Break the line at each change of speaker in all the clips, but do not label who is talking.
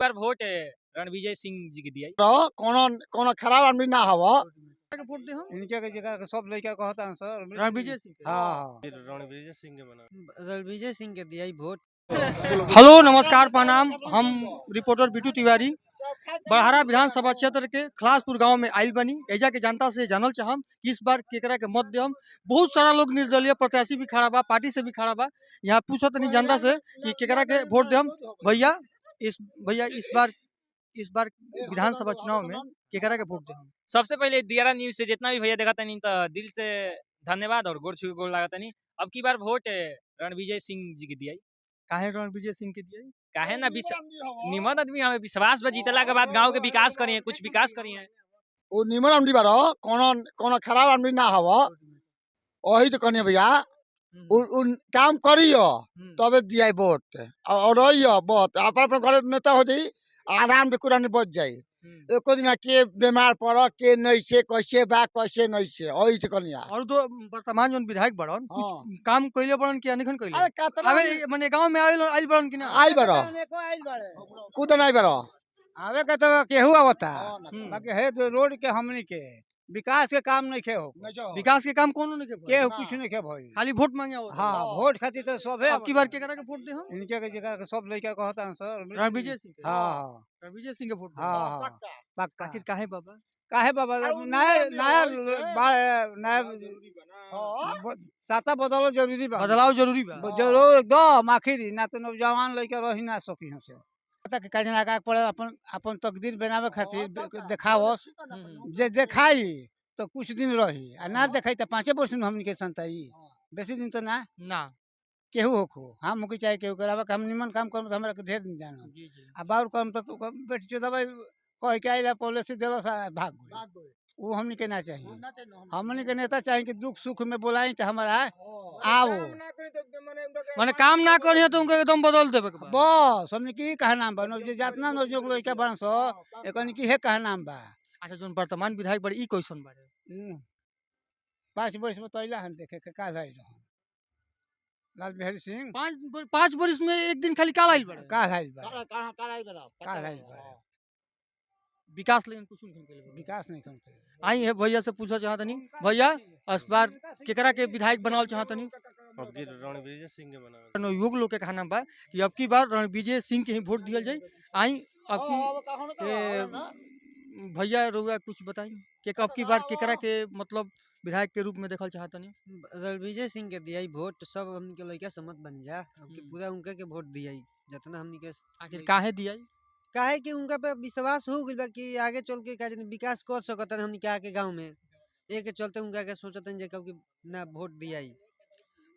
बार vote Ranvijay Singh ji के दिया।
कोनो कोनो खराब आदमी ना हवा।
के वोट दे हम।
इनके के जगह के सब लड़का कहता है सर।
रणविजय सिंह के।
हाँ।
रणविजय सिंह के बना।
रणविजय सिंह के दिया वोट।
हेलो नमस्कार प्रणाम, हम रिपोर्टर बिटू तिवारी बड़हरा विधानसभा क्षेत्र के खलासपुर गांव में आइल बनी। एजा के जनता से जानल चाहम कि इस बार केकरा के मत देम। बहुत सारा लोग निर्दलीय प्रत्याशी भी खड़ा बा, पार्टी से भी खड़ा बा। यहाँ पूछत नहीं जनता से कि केकरा के वोट देम। भैया इस बार विधानसभा चुनाव में केकरा के वोट देम?
सबसे पहले दियारा न्यूज से जितना भी भैया देखा तनी तो दिल से धन्यवाद और गोर छू के गोर लागत तनी। अब की बार वोट रणविजय सिंह जी के दिया।
काहे रणविजय सिंह के दिया?
काहे ना निमन आदमी, हमें विश्वास बा जीतला के बाद गांव के विकास करिए, कुछ विकास करिए।
वो निमन आदमी बारो, कोनो कोनो खराब आदमी ना हवा। वही तो कहनी भैया, उ काम करियो तबे दिया वोट और रहियो बहुत अपन अपन घर नेता हो जाई, आराम से कुरानी बच जाई। एको दिन के बीमार पड़ के नहीं से कैसे बा कैसे नहीं से, वही तो कहनी।
और तो वर्तमान जोन विधायक बड़न कुछ काम कइले बड़न कि अनिखन कइले?
अरे कतना
अबे माने गांव में आइल आइल बड़न कि ना?
आई बड़ो कुदन आई बड़ो
आवे के तो केहू आवता, बाकी है तो रोड के हमनी के विकास के काम नहीं खे हो।
विकास के काम कोनो नहीं के भइल।
केहू कुछ नहीं खे भइल,
खाली वोट मांगे आवत।
हाँ, वोट खातिर तो सबे।
अब की बार केकरा के वोट दे हम?
इनके के जगह के सब लड़का कहता है सर।
रणविजय सिंह के।
हाँ।
रणविजय सिंह के वोट दे।
हाँ, पक्का।
आखिर काहे बाबा?
काहे बाबा, नया नया नया साता बदलो जरूरी बा।
बदलाव जरूरी बा।
जरूर एकदम आखिर ना तो नौजवान लड़का रही ना सकी हसे। तक काजना का पड़े अपन अपन तकदीर बनावे खातिर देखावस, जे देखाई तो कुछ दिन रही आ ना देखाई तो 5 वर्ष में हमनी के संताई, बेसी दिन तो ना
ना
केहू होखो हम होके चाहे केहू करावा। हम निमन काम करम तो हमरा के ढेर दिन जानो, आ बाउर करम तो बेटी चोदबा कह के आइला पॉलिसी देलस आ भाग गइल। वो हमनी के ना चाहिए। हमनी के नेता चाहिए कि दुख सुख में बोलाई तो हमारा आओ,
माने काम ना करिए तो उनके एकदम बदल देवे के बा।
बस हमनी के ई कहना बा। जे जितना नौजवान लड़का बन सो एकनी की हे कहना बा।
अच्छा, जोन वर्तमान विधायक बड़े ई कैसन बारे?
5 वर्ष में तो अइला हन देखे के काल आइल रहन लाल बिहारी सिंह।
5 वर्ष में एक दिन खाली काल आइल बड़े।
काल आइल बा, काल आइल बा।
विकास लेकिन कुछ नहीं कइले बा।
विकास नहीं कम कइले।
आई है भैया से पूछा चाहतनी, भैया इस बार केकरा के विधायक बनावल चाहतनी?
अब की रणविजय सिंह के बना।
नवयुवक लोग के कहना बा कि अब की बार रणविजय सिंह के ही वोट दियल जाई। आई अब की भैया रुआ कुछ बताई कि अब की बार केकरा के मतलब विधायक के रूप में देखल चाहतनी?
रणविजय सिंह के दिया वोट। सब हमनी के लड़का समझ बन जा, अब के पूरा उनका के वोट दिया जितना हमनी के।
आखिर काहे दिया?
काहे कि उनका पे विश्वास हो गइल बा कि आगे चल के का जाने विकास कर सकतन हमनी के आके गांव में। एक के चलते उनका के सोचतन जे कब कि ना वोट दियाई।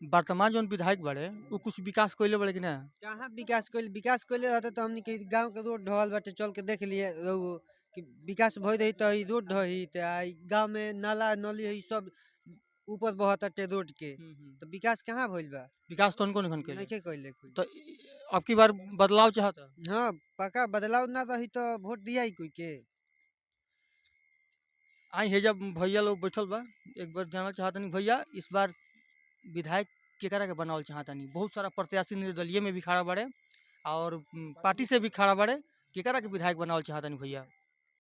वर्तमान जोन विधायक बड़े वो कुछ विकास कइले बड़े कि ना?
कहाँ विकास कइले? विकास कइले रहते तो हमनी के गांव के रोड ढहल बाटे, चल के देख लिए रहुओ कि विकास भइल रही तो ई रोड ढही त आ गांव में नाला नली है सब ऊपर बहत बाटे रोड के, तो विकास कहाँ भइल बा?
विकास तो उनको नहीं कइले।
नइखे कइले कोई।
तो अब की बार बदलाव चाहता?
हाँ पक्का, बदलाव ना रही तो वोट दिया ही कोई के।
आई है जब भैया लोग बैठल बा, एक बार जानल चाहतनी भैया इस बार विधायक केकरा के बनावल चाहतनी? बहुत सारा प्रत्याशी निर्दलीय में भी खड़ा बड़े और पार्टी से भी खड़ा बड़े, केकरा के विधायक बनावल चाहतनी भैया?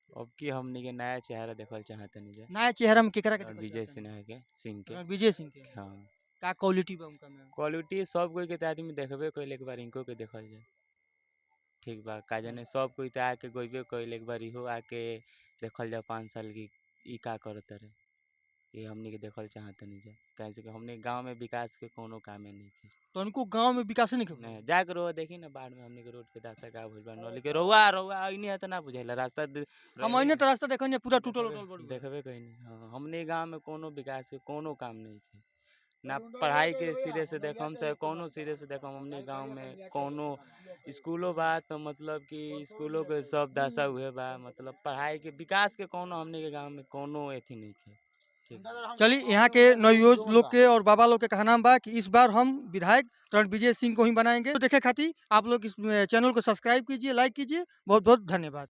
अब की हमनी के नया चेहरा देखल चाहतनी जा।
नया चेहरा में केकरा के?
रणविजय सिन्हा के, सिंह के।
रणविजय सिंह के।
हाँ।
का क्वालिटी बा उनका में?
क्वालिटी सब कोई के आदमी देखबे कइल, एक बार इनको के देखल जाए ठीक बा। का जाने सब कोई तो आके गइबे कइल, एक बार इहो आके देखल जाए 5 साल की ई का करत रहे, ये हमनी के देखल चाहतनी जा। काहे से कि हमनी गांव में विकास के कोनो कामे नहीं है।
तो उनको गांव में विकास नहीं
नहीं जाके रोवा देखी ना बाढ़ में हमनी के रोड के दशा का भइल बा। नली के रोवा रोवा अइनी है त ना बुझाइला रास्ता।
हम अइने तो रास्ता देखनी पूरा टूटल उटल बड़
देखबे कइनी। हां, हमनी गांव में कोनो विकास के कोनो काम नहीं है ना। पढ़ाई के सिरे से देखम चाहे कोनो सिरे से देखम, हमनी गांव में कोनो स्कूलों बा तो मतलब कि स्कूलों के सब दशा उहे बा। मतलब पढ़ाई के विकास के कोनो हमनी के गांव में कोनो एथी नहीं है।
चलिए यहाँ के नवयुवक लोग के और बाबा लोग के कहना बा कि इस बार हम विधायक रणविजय सिंह को ही बनाएंगे। तो देखे खातिर आप लोग इस चैनल को सब्सक्राइब कीजिए, लाइक कीजिए। बहुत बहुत धन्यवाद।